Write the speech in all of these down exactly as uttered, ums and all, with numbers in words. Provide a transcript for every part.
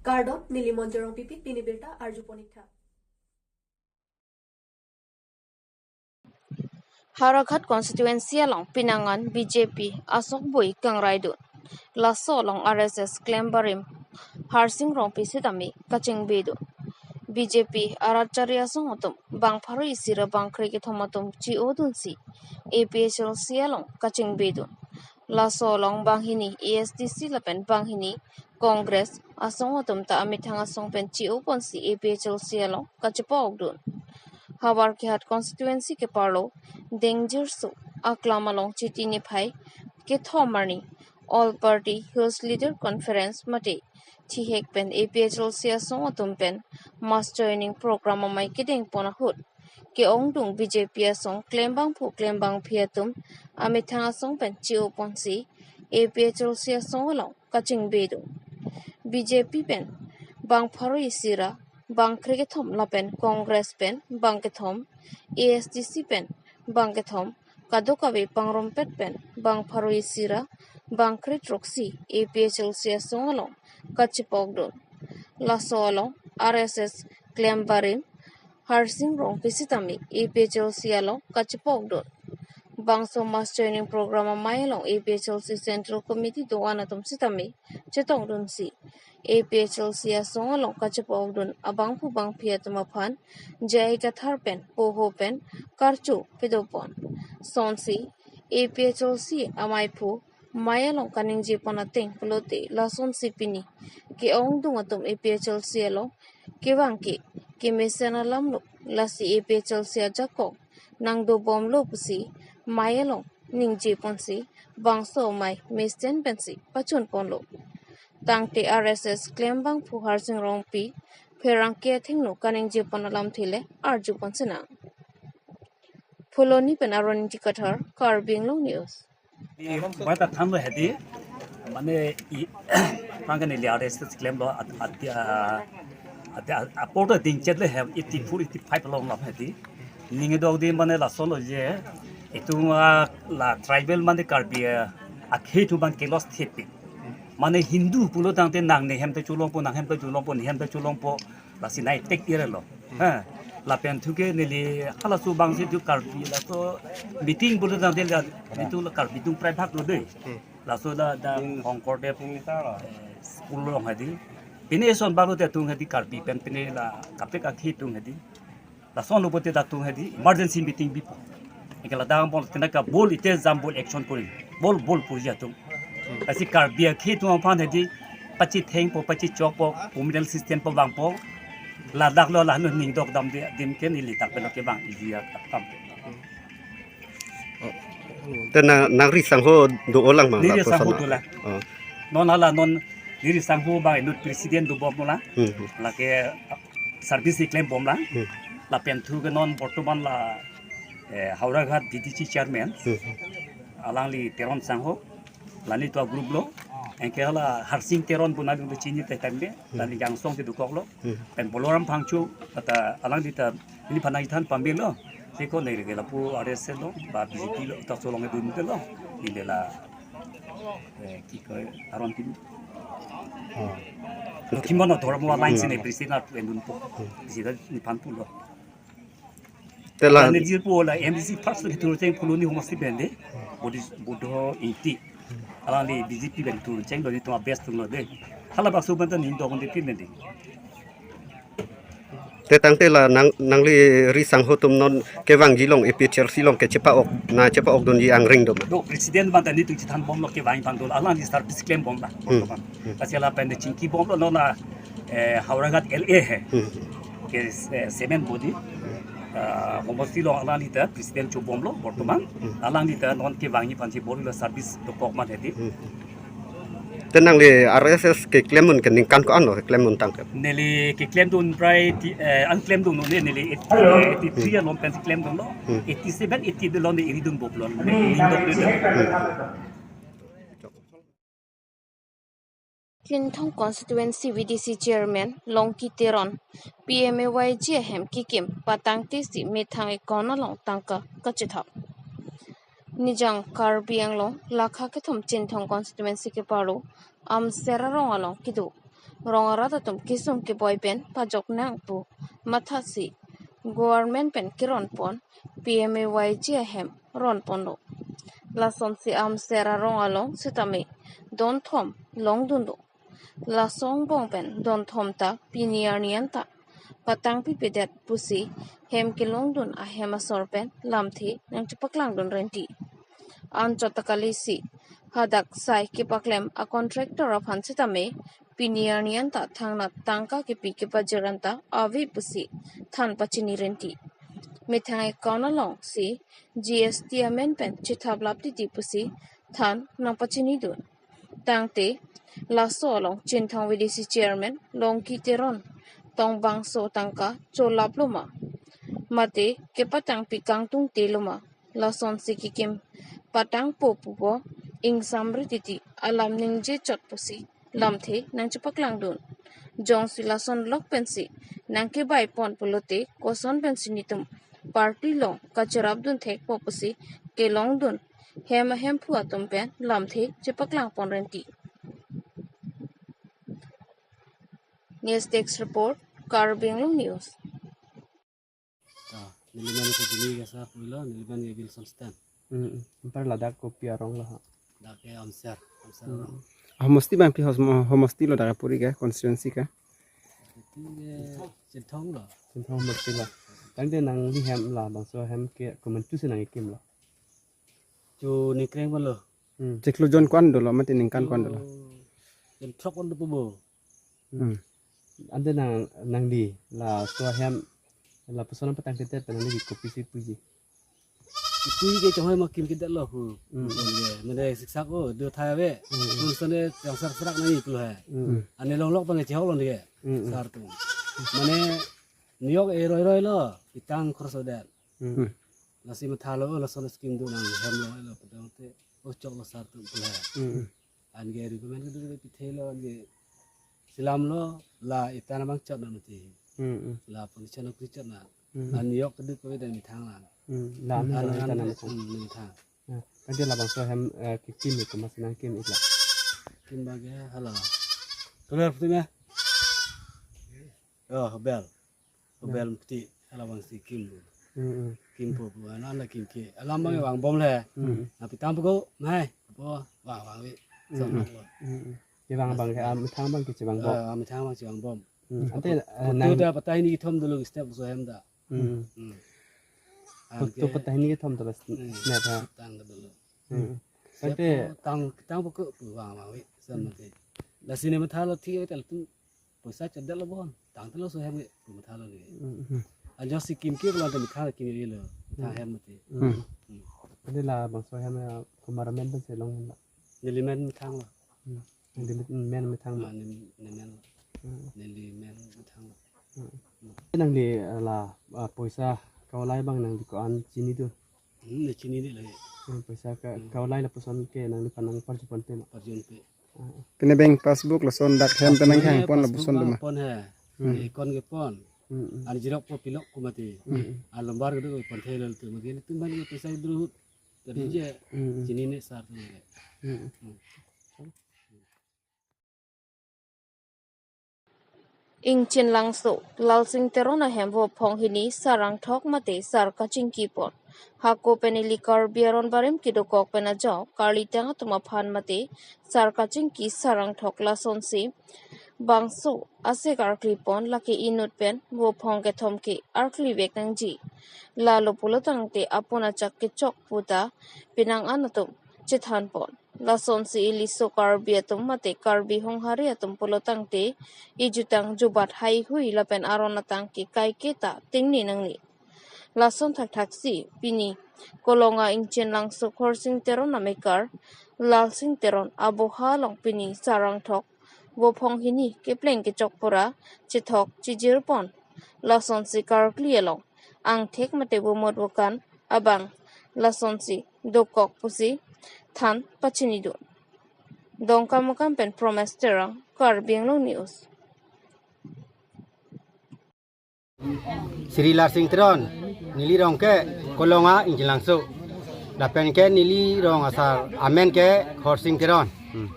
Kardom, neli Monjorong Pipit, pini birta arjupon-iktha. Howraghat constituency along pinangan B J P asokbui kangraidun. Laso along R S S klembarim Harsing Rongpi sitame kachingbedun. B J P arat chari asong atum bang pharo isi ra bang krekethom atum chi-odunsi A P H L C along kachingbedun. Laso along banghini A S D C lapen banghini Congress asong atum ta amethang asong pen chi-oponsi A P H L C along kachepokdun. Howraghat constituency keparlo Dengjirso aklam along Chiti niphai kethom arni All Party Hills Leader Conference mate thihek pen A P H L C asong atum pen mass joining program amei kedengpon ahut ke-ongdung B J P asong klembangphu klembangphi atum amethang asong pen chi-oponsi A P H L C asong along kachingbedun. B J P pen bang pharo isi ra bang krekethom lapen Congress pen bang kethom, A S D C pen bang kethom, kadokave pangrumpet pen bang pharo isi ra bang krethrok si A P H L C asong along kachepokdun. Laso along R S S klembarim Harsing Rongpi sitame A P H L C along kachepokdun. Bangso mass joining program amei along A P H L C Central Committee do-an atum sitame chetongdunsi A P H L C asong along kachepokdun abangphu bangphi atum aphan J I Kathar pen poho pen karcho pedopon. Sonsi A P H L C ameiphu mei along kaningjepon ateng pulote lasonsi pini ke-ongdung atum A P H L C along kevang ke kemesen alamlo, lasi A P H L C ajakong nangdobomlo pusi mei along ningjeponsi bangso amei mesen pensi pachunponlo. Tangte R S S klembangphu Harsing Rongpi pherangke athengno kaningjepon alamthe le arjupon sinang. Phuloni pen Aron Ingti Kathar, Karbi Anglong News. Bata thanlo hedi, mane i pangkani le R S S klemlo at at ah, at at apor to dingchet le hem eighty four eighty five along lam hedi. Ning dok di mane lasonlo je, itum ah, la tribal mane Karbi ah, akhei atum abang ke-lost thepi. Mane Hindu pulo tangte nang ne hem ta cholongpo, nang hem ta cholongpo, ne hem ta cholongpo, lasi nai tek ire lo. Ha, lapen thuke neli halaso abangsi thu Karbi laso meeting pulo tangte la, itum la Karbi atum prai bhag lo dei. Laso la da Hongkor de, eh, school along hedi. Pine eson balo te atum hedi Karbi pen pine la kaprek akhei atum hedi. Lasonlo pote dak atum hedi emergency meeting bipo. Anke ladak angbong tina ka bol ite jam bol action kori. Bol bol puji atum. Lasi Karbi akhei atum aphan hedi pachethengpo, pachechokpo, communal system po vangpo. Ladak lo la non ning dok dam de dim ke neli dak pelo kevang iji akam. Te na nangri sangho do-olang ma? Neli la sangho koson dolang. Oh. Non hala non neli sangho abang inut president dobomlo la. Hmm, hmm. Lake service keklembomlang. Hmm. Lapen thuke non bortoman la, eh, Howraghat D D C chairman. Hmm. Alangli Teron sangho. Lani tua group lo. Anke hala Harsing Teron pu nangli chini te time de. Hmm. Lani Jangsong te dokoklo. Hmm. Pen Boloram Phangcho, kata alangli ta neliphan nangthan pamelo. Seko neli ke lapu R S S lo, ba B J P lo, ta solong dun te lo. Neli la, eh, ki koi, Aron Tin. Oh. Lo kimon no Dhormo Alliance ne president atu endunpo. President nephan pulo. Te la neli jirpo la M D C first lo kitur cheng Phuloni homosti pen de. Bodi Buddho Ingti. Alangli B J P pen tur cheng lo di tuma best lo de. Hala bakso pen ta ning dok de pin de. Te tangte la nang, nangli ri sangho atum non kevangji along A P H L C along ke chepa-ok, na chepa-ok dunji angring do ma? Do, president abang ta netum chethanbomlo kevang abang do, alangli service klembomlo. Hmm. Lasi lapen de chingkibomlo non la, eh, Howraghat L A he. Hmm. Ke, eh, seven body. Ah, homosti along alangli ta president chobomlo bortoman. Hmm. Alangli ta non kevangji aphansi bor lo service dokok man hedi. Hmm. Te nangli R S S keklem un ke ningkan ko-an lo keklem un tangte? Neli keklemdun prai ti, eh, an klemdun un neli eighty, eh, eighty three along pen klemdunlo. Hmm. Eighty seven, eighty eight along de iri dunbomlo. Neli ning dok de. Hmm. Chinthong Constituency V D C Chairman Longki Teron, P M A Y G ahem kikim patangtesi methang account along tangka kachethap. Nijang Karbi Anglong lakha kethom Chinthong Constituency keparlo Amser arong along kedo rong arat atum kesung keboi pen pajok nang pu mathasi government pen keron pon P M A Y G ahem ron ponlo. Lasonsi Amser arong along sitame don thom longdunlo. Laso angbong pen don thom ta pini arni anta patangpipedet pusi hem kelongdun ahem asor pen lamthe nangchepaklangdun renti. Anchot ta kalisi hadak sai kepaklem a contractor aphan sitame pini arni anta thangnat tangka kepi kepajir anta ave pusi than pachini renti. Methang account alongsi G S T amen pen chethaplap titi pusi than nangpachinidun. Tangte laso along Chinthong V D C chairman Longki Teron tongbangso tangka cholaplo ma mate kepatangpi kangtungtelo ma, lasonsi kekim patangpo pupo ingsamri titi alam ningje chot pusi lamthe nangchepaklangdun. Jongsi lason lok pensi nangkebai pon pulote koson pensi netum party along kacherapdun thekpo pusi kelongdun hem ahemphu atum pen lamthe chepaklang pon renti. News Desk Report, Karbi Anglong News. Ah, nelimen ke Jimmy Gasa pulo, nelimen ke Wilson Stan. Hmm, hmm. Anpar ladak kopi arong lo ha? Dak ke Amser, Amser Hmm. arong. Homosti bang pi hos-, homosti lo dak puri ke, constituency ke? Itu ke Chinthong lo. Chinthong homosti lo. Tangte nangli hem labangso hem ke komantu si nangkekim lo? Cho ningkreng pon lo. Hmm. Chiklo jon ko-an dolo mate ningkan ko-an dolo? Cho jon throk pon lo pubo. Hmm. Ante nang, nangli laso ahem lapuson nangpatangkedet pen nangli kopisi puji? Ipui ke chonghoi ma kimkedetlo hu. Hmm. Kon ke mane siksak o do thai ave. Hmm. Kon sene chongsak serak nangji pulo he. Hmm. Ane longlok bang chehok lon ke. Hmm. Sar atum. Mane niyok e roiroi lo, itang khorso det. Hmm. Lasi mathalo, lason scheme do nang hem lo, lo pedang te, o chok lo sar atum pulo he. Hmm. An ke recommend kedo ke pithe lo, an ke selam lo, la itana bang chot na mati. Hmm, hmm. La pon chot na kri chot na. Hmm. An yok kedo ko dan methang la. Hmm. La an An, an, an, itana an, methang. Hmm, methang. Nah, kan dia labangso hem, eh, kekim itu mas nangkim itla. Kim bage hala. Keluar putu me. Oh, bel. Nah. Bel mukti halabangsi kim. Hmm, hmm. Kimpo pu, anan la kimke. Alam bang Hmm. vangbom le. Hmm. Nah, pitang peko, nai, po, vang, vangve. Hmm. Sama po. Hmm, hmm. Ke vang bang ke, ah, methang bang ke chevangbom. Ah, methang bang chevangbom. Hmm. Ante, eh, Putu nang da patah ini kethom dolo step so hem da. Hmm. Hmm. Putu Anke, patah ini kethom dolo hmm, snap ha. Tang dolo. Hmm. Siap Ante po, tang, tang peko pu vang, vangve. Sama Hmm. ke. Lasi ne mathalo thi tel tu. Poisa chedetlo bon, tangtelo so hem ke, pu mathalo ne. Hmm, hmm. Ajo si kimke pulo ante methang kimlo, methang Hmm. hem mati. Hmm. Hmm. Ante labangso hem ya komat amen pensi long hem la? Nelimen methang lo. Hmm. Nelimen methang lo. Ah, nem-, nemen lo. Hmm. Nelimen methang lo. Hmm. Hmm. Nangli, eh, la, ah, poisa kaulai bang nangli ko-an chinidun? Hmm, ne chinine lagi. Hmm, poisa ka, Hmm. kaulai lapuson ke nangliphan nangparju ponpe ma? Parju ponpe. Ah. Pine bank passbook lason dak hem pen nangkehang pon lapuson do ma? Passbook pon he. Hmm. Account kepon. Hmm, hmm. An jirok po pilok ko mati. Hmm. An lombar kedo ponthelo tu mati. Netum bang ke poisa dulu. Jadi Hmm. je Hmm, hmm. chinine sar tu. Hmm. Hmm. Ingchinlangso, Lalsing Teron ahem vophong hini sarangthok mate sar kachingki pon. Hako pen ili Karbi aron barim kedokok pen ajok, karlitang atum aphan mate sar kachingki sarangthok lasonsi bangso asek arkli pon, lake inut pen vophong kethom ke arkli vek nangji. Lalo pulo tangte apun achak kechok puta penang an atum chethan pon. Lasonsi ili so Karbi atum mate Karbi Honghari atum pulo tangte ejutang jubat haihui lapen aron atang ke kaike ta tingne nangne. Lason thakthaksi pini Kolonga Ingchinlangso Khorsing Teron amekar Lalsing Teron aboha along pini sarangthok vophong hini kepleng kechok pura chethok chijir pon. Lasonsi karkli along angthek mate vomot vokan abang lasonsi dokok pusi than pachinidun. Dongkamukam pen Promes Terang, Karbi Anglong News. Sri Larsing Teron, neli rong ke Kolonga Ingchinlangso. Lapen ke neli rong asar amen ke Khorsing Teron. Hmm.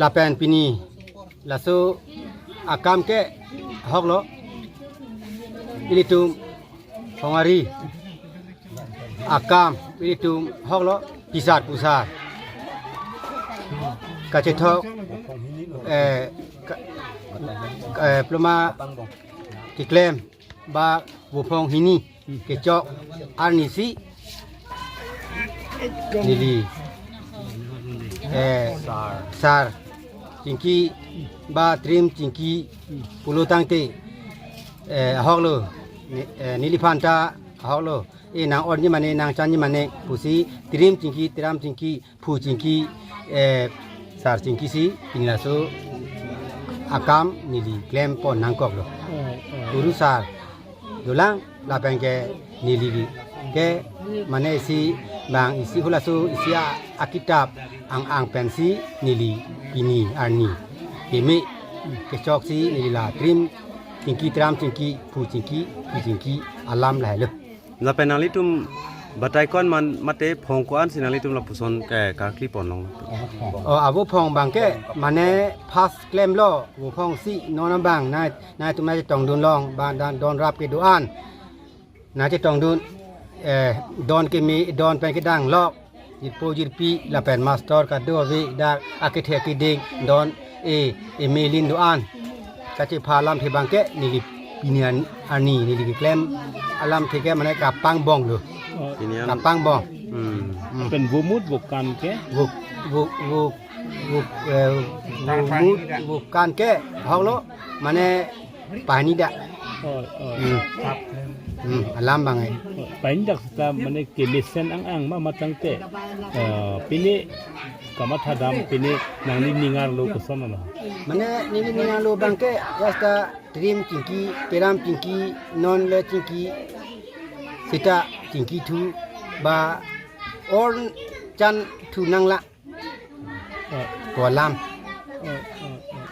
Lapen pini laso akam ke ahok lo, ilitum phongari akam, ilitum ahok lo, pisar pusar kachethok, eh, ka-, eh, pluma keklem ba vophong hini kechok arnisi neli, eh, sar chingki ba trim chingki pulo tangte, eh, ahok lo, ne-, eh, neliphan ta ahok lo, eh, nang-orji mane, nangchanji mane pusi trim chingki, tram chingki, phu chingki, eh, sar chingki si pini laso akam neli klempon nangkok lo. Oh, oh. Guru sar dolang lapen ke neli ke mane isi bang isi hulaso isi a, akitap ang-ang pensi neli pini arni keme kechok si neli la trim chingki, tram chingki, phu chingki, phu chingki alam lahelo. Lapen nanglitum batai ko-an man mate phong ko-an si nanglitum lapuson ke karkli pon long? Oh, avo phong bang ke mane first klem lo, avo phong si non bang na, nangtum nangchetongdun long, ba dan don rap kedo-an nangchetongdun, eh, don keme, don pen kedang lok, jirpo jirpi lapen master kado ave, dak akethe keding don, eh, eh, melin do-an kachepha alamthe bang ke neli pini an-, arni neli keklem alamthe ke mane kapangbong lo. Oh. Pini an- Kapangbong. Hmm. Hmm. Pen vomut vokan ke? Vok, vok, vok, vok, eh, vomut vokan ke ahok lo, mane pani dak. Oh, oh. Hmm. Hmm, alam bang eh. Oh, pani dak seta mane kemesen ang-ang ma matangte. Eh, pini kamatha dam pini nangli ningarlo koson ma? Mane neli ningarlo bang ke ya seta trim chingki, peram chingki, non le chingki, seta chingki thu ba or chan thu nangla. Oh. Ko alam. Oh, oh, oh.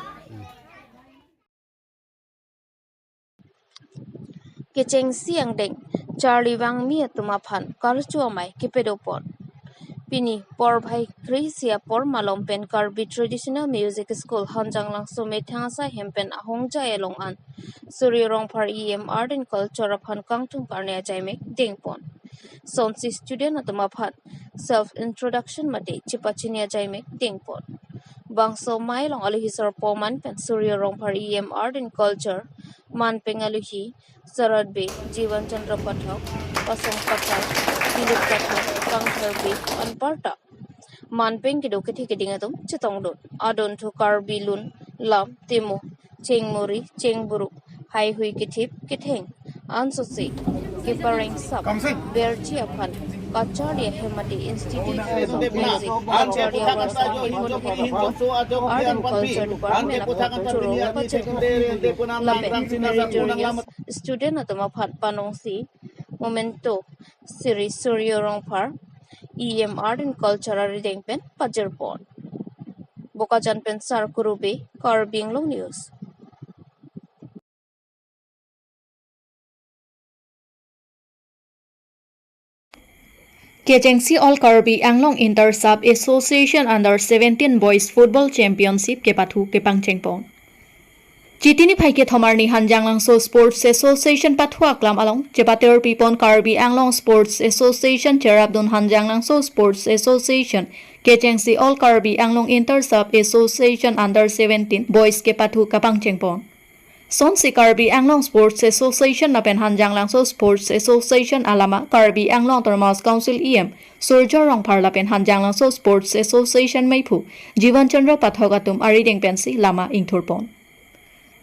Kechengsi angdeng charli vangmi atum aphan karcho amei kepadopon. Pini porphai kre-isi apor malom pen Karbi Traditional Music School Hanjanglangso methang asaihem pen ahongjai along an Surjya Rongphar E M Art and Culture aphan kangtung karne ajaimek dengpon. Sonsi student atum aphan self introduction mate chepachini ajaimek dengpon. Bangso amei along alohi sarpo man pen Surjya Rongphar E M Art and Culture manpeng alohi Sarat Bey, Jivan Chandra Pathak, Pasong Pathak, Dilip Pathak, Kangthar Bey anparta manpeng kedo kethe keding atum chetongdun. Adon thu Karbi lun, lam, timo, chengmuri, chengburuk, haihui kethip ketheng ansose kepareng sap berji aphan kacharli ahem mate Institute of Music kacharli awarsa ingkon hek aphan Art and Culture Department aphan kachoro pachekpo. Lapen meritorious student atum aphan panongsi memento Shri Surjya Rongphar E M Art and Culture arideng pen pajirpon. Bokajan pen Sar Kuru Bey, Karbi Anglong News. Kechengsi All Karbi Anglong Inter Sub Association Under seventeen Boys Football Championship kepathu kepangchengpon. Chiti niphai kethom arni Hanjanglangso Sports Association pathu aklam along chepater pipon Karbi Anglong Sports Association cherapdun Hanjanglangso Sports Association kechengsi All Karbi Anglong Inter Sub Association Under seventeen Boys kepathu kapangchengpon. Sonsi Karbi Anglong Sports Association lapen Hanjanglangso Sports Association alama Karbi Anglong Autonomous Council E M Surjya Rongphar lapen Hanjanglangso Sports Association meiphu Jivan Chandra Pathak atum arideng pensi lama ingthurpon.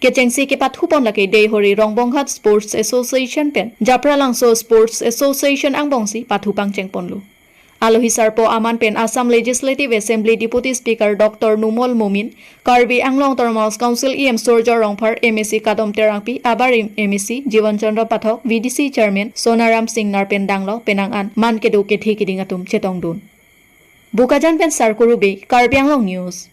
Kechengsi kepathupon lake Deihori Rongbonghat Sports Association pen Japralangso Sports Association angbongsi pathu pangchengponlo. Alohi sarpo aman pen Assam Legislative Assembly Deputy Speaker Doctor Numal Momin, Karbi Anglong Autonomous Council E M Surjya Rongphar, M A C Kadom Terangpi, abarim M A C Jivan Chandra Pathak, V D C Chairman Sonaram Singnar pen danglo penang an man kedo kethe keding atum chetongdun. Bokajan pen Sar Kuru Bey, Karbi Anglong News.